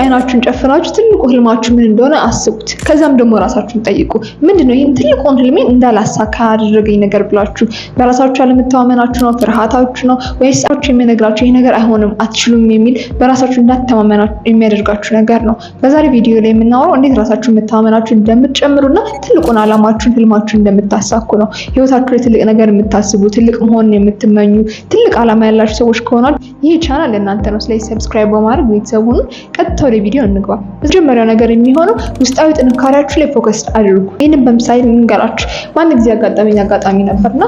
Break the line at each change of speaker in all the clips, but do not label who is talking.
አይናችሁን ጨፍናችሁ ትልቁ ህልማችሁ ምን እንደሆነ አስቡት። ከዛም ደግሞ ራሳችሁን ጠይቁ። ምንድነው ይህን ትልቁን ህልሜን እንዳላሳካ ያደረገኝ ነገር ብላችሁ? በራሳችሁ አለመተማመናችሁ ነው? ፍርሃታችሁ ነው? ወይስ የሚነግራችሁ ይህ ነገር አይሆንም፣ አትችሉም የሚል በራሳችሁ እንዳትተማመኑ የሚያደርጋችሁ ነገር ነው? በዛሬ ቪዲዮ ላይ የምናወራው እንዴት ራሳችሁን መተማመናችሁን እንደምትጨምሩና ትልቁን አላማችሁን፣ ህልማችሁን እንደምታሳኩ ነው። ህይወታችሁ ላይ ትልቅ ነገር የምታስቡ፣ ትልቅ መሆንን የምትመኙ፣ ትልቅ አላማ ያላችሁ ሰዎች ከሆናችሁ ይህ ቻናል ለእናንተ ነው። ስለዚህ subscribe በማድረግ ቤተሰብ ሁኑ። ቀጥታ ወደ ቪዲዮ እንግባ። መጀመሪያው ነገር የሚሆነው ውስጣዊ ጥንካሬያችሁ ላይ focus አድርጉ። ይህንን በምሳሌ ልንገራችሁ። በአንድ ጊዜ ያጋጠመኝ አጋጣሚ ነበርና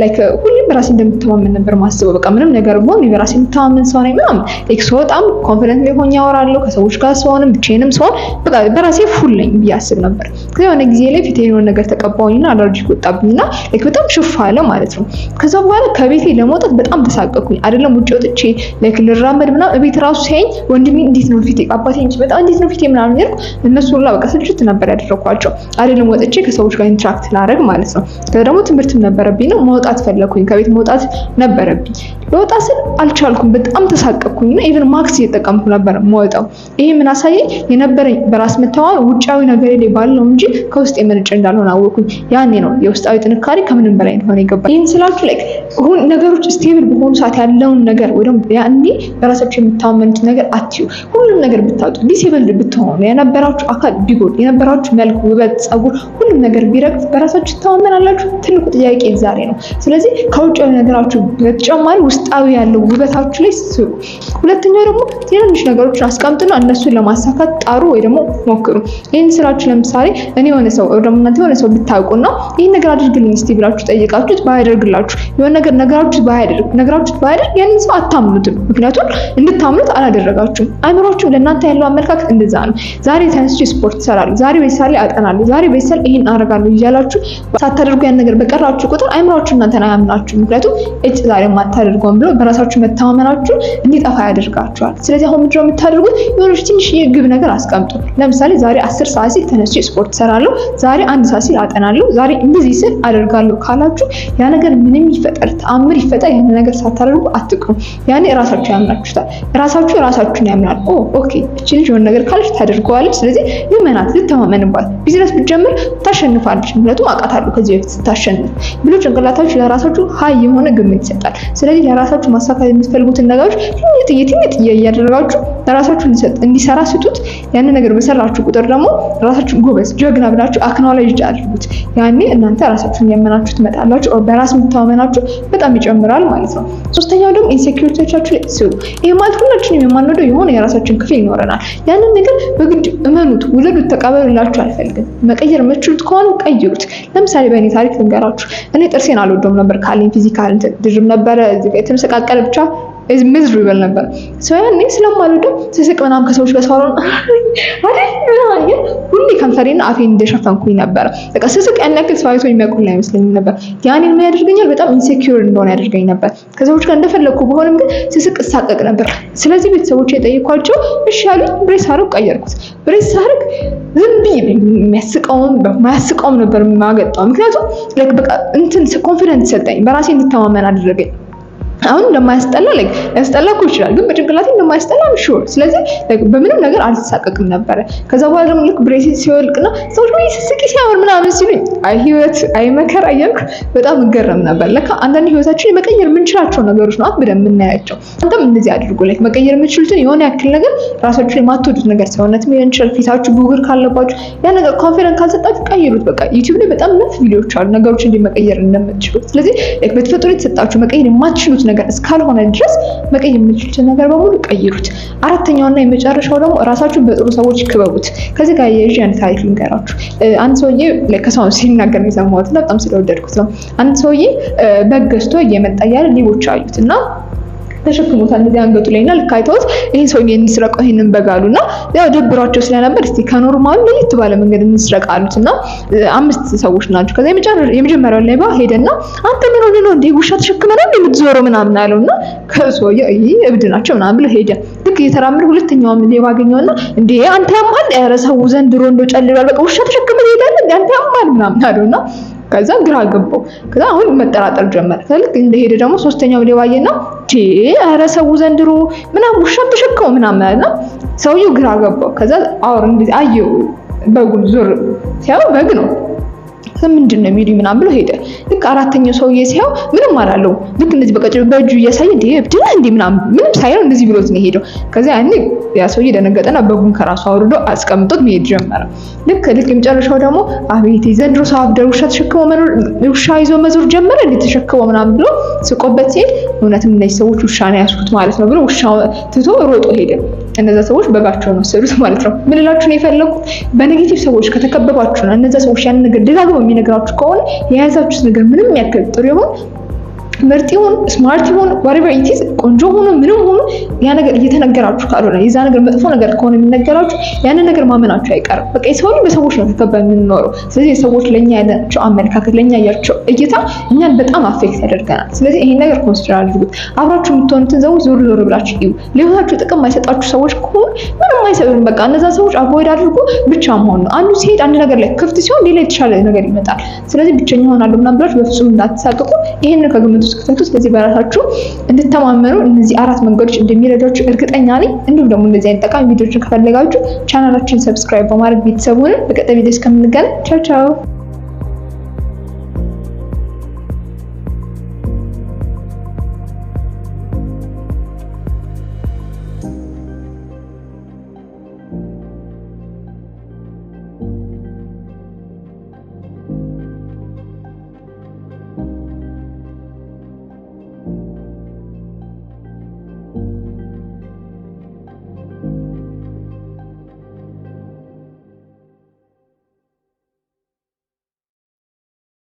like ሁሌም በራሴ እንደምተማመን ነበር ማስበው። በቃ ምንም ነገር ብሆን በራሴ የምተማመን ሰው ነኝ ምናምን፣ like ስወጣም confident ላይ ሆኜ አወራለሁ። ከሰዎች ጋር ስሆንም ብቻዬንም ስሆን በቃ በራሴ full ነኝ ብዬ አስብ ነበር። ከዛ የሆነ ጊዜ ላይ ፊቴ የሆነ ነገር ተቀባሁኝና allergic ወጣብኝና like በጣም ሽፍ አለ ማለት ነው። ከዛ በኋላ ከቤቴ ለመውጣት በጣም ተሳቀቅኩኝ። አይደለም ውጭ ወጥቼ like ልራመድ ምናምን፣ እቤት ራሱ ሲያየኝ ወንድሜ እንዴት ነው ፊቴ፣ አባቴ እንጂ በጣም እንዴት ነው ፊቴ ምናምን እያልኩ እነሱ ሁላ በቃ ስልችት ነበር ያደረኳቸው። አይደለም ወጥቼ ከሰዎች ጋር interact ላደርግ ማለት ነው። ከዛ ደግሞ ትምህርትም ነበረብኝ ነው፣ መውጣት ፈለኩኝ፣ ከቤት መውጣት ነበረብኝ። ለወጣ ስል አልቻልኩም፣ በጣም ተሳቀቅኩኝ እና even mask እየተጠቀምኩ ነበር መወጣው። ይሄ ምን አሳየኝ? የነበረኝ በራስ መተማመን ውጫዊ ነገር ላይ ባለው እንጂ ከውስጥ የመነጨ እንዳልሆነ አወኩኝ። ያኔ ነው የውስጣዊ ጥንካሬ ከምንም በላይ እንደሆነ ይገባል። ይህን ስላችሁ like አሁን ነገሮች stable በሆኑ ሰዓት ያለውን ነገር ወይ ደግሞ ያኔ በራሳችሁ የምታመኑት ነገር አትዩ። ሁሉም ነገር ብታጡ፣ disabled ብትሆኑ፣ የነበራችሁ አካል ቢጎል፣ የነበራችሁ መልክ፣ ውበት፣ ጸጉር፣ ሁሉም ነገር ቢረግፍ በራሳችሁ ትተማመናላችሁ? ትልቁ ጥያቄ ዛሬ ነው። ስለዚህ ከውጫዊ ነገራችሁ በተጨማሪ ውስጣዊ ያለው ውበታችሁ ላይ ስሩ። ሁለተኛው ደግሞ ትንንሽ ነገሮችን አስቀምጡና እነሱን ለማሳካት ጣሩ ወይ ደግሞ ሞክሩ። ይህን ስላችሁ ለምሳሌ እኔ የሆነ ሰው ወይ ደግሞ እናንተ የሆነ ሰው ብታውቁና ይህን ነገር አድርግልኝ እስቲ ብላችሁ ጠይቃችሁት ባያደርግላችሁ፣ የሆነ ነገር ነግራችሁት ባያደርግ ያንን ሰው አታምኑትም። ምክንያቱም እንድታምኑት አላደረጋችሁም። አይምሯችሁም ለእናንተ ያለው አመለካከት እንደዛ ነው። ዛሬ ተነስቼ ስፖርት እሰራለሁ፣ ዛሬ በሳሌ አጠናለሁ፣ ዛሬ በሳሌ ይሄን አደርጋለሁ እያላችሁ ሳታደርጉ ያን ነገር በቀራችሁ ቁጥር አይምሯችሁ እናንተን አያምናችሁም። ምክንያቱም እጭ ዛሬ ማታደርገውም ብሎ በራሳችሁ መተማመናችሁ እንዲጠፋ ያደርጋችኋል። ስለዚህ አሁን ምንድነው የምታደርጉት? የሆነች ትንሽዬ ግብ ነገር አስቀምጡ። ለምሳሌ ዛሬ 10 ሰዓት ሲል ተነስቼ ስፖርት እሰራለሁ፣ ዛሬ 1 ሰዓት ሲል አጠናለሁ፣ ዛሬ እንደዚህ ስል አደርጋለሁ ካላችሁ ያ ነገር ምንም ይፈጠር፣ ተአምር ይፈጠር፣ ያን ነገር ሳታደርጉ አትቅሩ። ያኔ እራሳችሁ ያምናችሁታል። ራሳችሁ ራሳችሁን ያምናል። Oh okay፣ እቺ ልጅ የሆነ ነገር ካለች ታደርገዋለች። ስለዚህ ልመናት፣ ልተማመንባት። ቢዝነስ ብትጀምር ታሸንፋለች፣ ምክንያቱም አውቃታለሁ ከዚህ በፊት ስታሸንፍ ብሎ ጭንቅላታችሁ ለራሳችሁ high የሆነ ግምት ይሰጣል። ስለዚህ ለራሳችሁ ማሳካት የምትፈልጉትን ነገሮች ትንጥዬ ትንጥዬ እያደረጋችሁ ለራሳችሁ እንዲሰራ ስጡት። ያንን ነገር በሰራችሁ ቁጥር ደግሞ ራሳችሁ ጎበዝ፣ ጀግና ብላችሁ acknowledge አድርጉት። ያኔ እናንተ ራሳችሁን ያመናችሁ ትመጣላችሁ። በራስ መተማመናችሁ በጣም ይጨምራል ማለት ነው። ሶስተኛው ደግሞ insecurity ዎቻችሁ ላይ ስሩ። ይሄ ማለት ሁላችንም የማንወደው የሆነ የራሳችን ክፍል ይኖረናል። ያንን ነገር በግድ እመኑት፣ ውለዱት፣ ተቀበሉላችሁ አልፈልግም። መቀየር የምትችሉት ከሆነ ቀይሩት። ለምሳሌ በእኔ ታሪክ ልንገራችሁ። እኔ ጥርሴን አልወደውም ነበር፣ ካለኝ physical ድርብ ነበረ፣ የተመሰቃቀለ፣ ብቻ miserable ነበር። So ያኔ ስለማልወደው ስስቅ ምናምን ከሰዎች ጋር ሳወራ አይደል ምናምን ሁሌ ከንፈሬና አፌን እንደሸፈንኩኝ ነበር። በቃ ስስቅ ያን ያክል ሰው አይቶ የሚያውቁኝ አይመስለኝም ነበር። ያኔን ምን ያደርገኛል? በጣም insecure እንደሆነ ያደርገኝ ነበር። ከሰዎች ጋር እንደፈለግኩ በሆንም ግን ስስቅ እሳቀቅ ነበር። ስለዚህ ቤተሰቦች የጠየኳቸው እሺ ያሉኝ፣ brace አደረኩ፣ ቀየርኩት። Brace ሳደርግ ዝም ብዬ የሚያስቀውም በማያስቀውም ነበር የማገጣው። ምክንያቱም በቃ እንትን confidence ሰጠኝ፣ በራሴ እንድተማመን አደረገኝ። አሁን እንደማያስጠላ፣ like ያስጠላ እኮ ይችላል፣ ግን በጭንቅላቴ እንደማያስጠላ I'm sure። ስለዚህ like በምንም ነገር አልተሳቀቅም ነበረ። ከዛ በኋላ ደግሞ ልክ brace ሲወልቅና ሰዎች ወይ ስስቂ ሲያምር ምናምን ሲሉኝ አይ ህይወት፣ አይ መከራ እያልኩ በጣም እገረም ነበር። ለካ አንዳንድ ህይወታችን የመቀየር የምንችላቸው ነገሮች ነው ብለን የምናያቸው። አንተም እንደዚህ አድርጉ። Like መቀየር የምትችሉትን የሆነ ያክል ነገር ራሳችሁ የማትወዱት ነገር ሰውነትም ሊሆን ይችላል፣ ፊታችሁ ብጉር ካለባችሁ ያ ነገር confidence ካልሰጣችሁ ቀይሩት። በቃ YouTube ላይ በጣም ነፍ ቪዲዮዎች አሉ ነገሮች እንዲህ መቀየር እንደምትችሉ። ስለዚህ like በተፈጥሮ የተሰጣችሁ መቀየር የማትችሉት ነገር እስካልሆነ ድረስ መቀየር የምትችሉትን ነገር በሙሉ ቀይሩት። አራተኛውና የመጨረሻው ደግሞ ራሳችሁን በጥሩ ሰዎች ክበቡት። ከዚህ ጋር የይዤ አንድ ታሪክ ልንገራችሁ። አንድ ሰውዬ ከሰው ሲናገር ነው የሰማሁት እና በጣም ስለወደድኩት ነው። አንድ ሰውዬ በግ ገዝቶ እየመጣ እያለ ሌቦች አዩት እና ተሸክሞታል እንደዚህ አንገቱ ላይ እና ልክ አይተውት ይህን ሰውዬ እንስረቀው ይህንን በግ አሉ። እና ያው ደብሯቸው ስለነበር እስቲ ከ normal ኡ ለየት ባለ መንገድ እንስረቅ አሉት እና አምስት ሰዎች ናቸው። ከዛ የመጀመሪያው ሌባ ሄደና አንተ ምን ሆነህ ነው እንዴ፣ ውሻ ተሸክመህ ነው የምትዞረው ምናምን አለው እና ከሰውዬው ይህ እብድ ናቸው ምናምን ብሎ ሄደ። ልክ እየተራመደ ሁለተኛውም ሌባ አገኘውና እንዴ አንተ ያማል፣ ኧረ ሰው ዘንድሮ እንደው ጨልሏል፣ በቃ ውሻ ተሸክመህ ትሄዳለህ እንዴ፣ አንተ ያማል ምናምን አለውና ከዛ ግራ ገባው። ከዛ አሁን መጠራጠር ጀመረ። ልክ እንደሄደ ደግሞ ሶስተኛው ሌባ አየና ኧረ ሰው ዘንድሮ ምናምን ውሻ ተሸክመው ምናምን አለና ሰውየው ግራ ገባው። ከዛ አወር እንደዚህ አየው፣ በጉን ዞር ሲያው በግ ነው። ምንድን ነው የሚሉኝ ምናምን ብሎ ሄደ። ልክ አራተኛው ሰውዬ ሲያው ምንም አላለው። ልክ እንደዚህ በቃ በእጁ እያሳየ እንዴ እብድ ነህ እንዴ ምናምን ምንም ሳይለው እንደዚህ ብሎት ነው የሄደው። ከዛ ያኔ ያ ሰውዬ ደነገጠና በጉን ከራሱ አውርዶ አስቀምጦት መሄድ ጀመረ። ልክ ልክ የመጨረሻው ደግሞ አቤት ዘንድሮ ሰው አብደር ውሻ ተሸክሞ መኖር ውሻ ይዞ መዞር ጀመረ እንዴ ተሸክሞ ምናምን ብሎ ስቆበት ሲሄድ እውነትም እነዚህ ሰዎች ውሻ ነው ያስኩት ማለት ነው ብሎ ውሻ ትቶ ሮጦ ሄደ። እነዛ ሰዎች በጋቸውን ወሰዱት ማለት ነው። ምን ልላችሁ ነው የፈለኩት? በ negative ሰዎች ከተከበባችሁና እነዛ ሰዎች ያንን ነገር ደጋግመው የሚነግራችሁ ከሆነ የያዛችሁት ነገር ምንም ያክል ጥሩ ይሁን፣ ምርጥ ይሁን፣ smart ይሁን፣ whatever it is፣ ቆንጆ ሆኖ ምንም ሆኖ ያ ነገር እየተነገራችሁ ካልሆነ፣ የዛ ነገር መጥፎ ነገር ከሆነ የሚነገራችሁ ያንን ነገር ማመናችሁ አይቀርም። በቃ የሰው ልጅ በሰዎች ነው ተከበን የምንኖረው። ስለዚህ የሰዎች ለኛ ያላቸው አመለካከት፣ ለኛ ያላቸው እይታ እኛን በጣም affect ያደርገናል። ስለዚህ ይሄን ነገር consider አድርጉት። አብራችሁ የምትሆኑትን ሰዎች ዞር ዞር ብላችሁ እዩ። ለህይወታችሁ ጥቅም የማይሰጣችሁ ሰዎች ከሆኑ ምንም አይሰጡም። በቃ እነዛ ሰዎች avoid አድርጉ፣ ብቻ መሆን ነው። አንዱ ሲሄድ አንድ ነገር ላይ ክፍት ሲሆን ሌላ የተሻለ ነገር ይመጣል። ስለዚህ ብቸኛ ሆናለሁ ምናምን ብላችሁ በፍጹም እንዳትሳቀቁ። ይሄንን ከግምት ውስጥ ክተቱ። ስለዚህ በራሳችሁ እንድተማመኑ እነዚህ አራት መንገዶች እንደሚረዷችሁ እርግጠኛ ነኝ። እንዲሁም ደግሞ እንደዚህ አይነት ጠቃሚ ቪዲዮዎችን ከፈለጋችሁ ቻናላችን subscribe በማድረግ ቤተሰቡን በቀጣይ ቪዲዮ እስከምንገናኝ ቻው ቻው።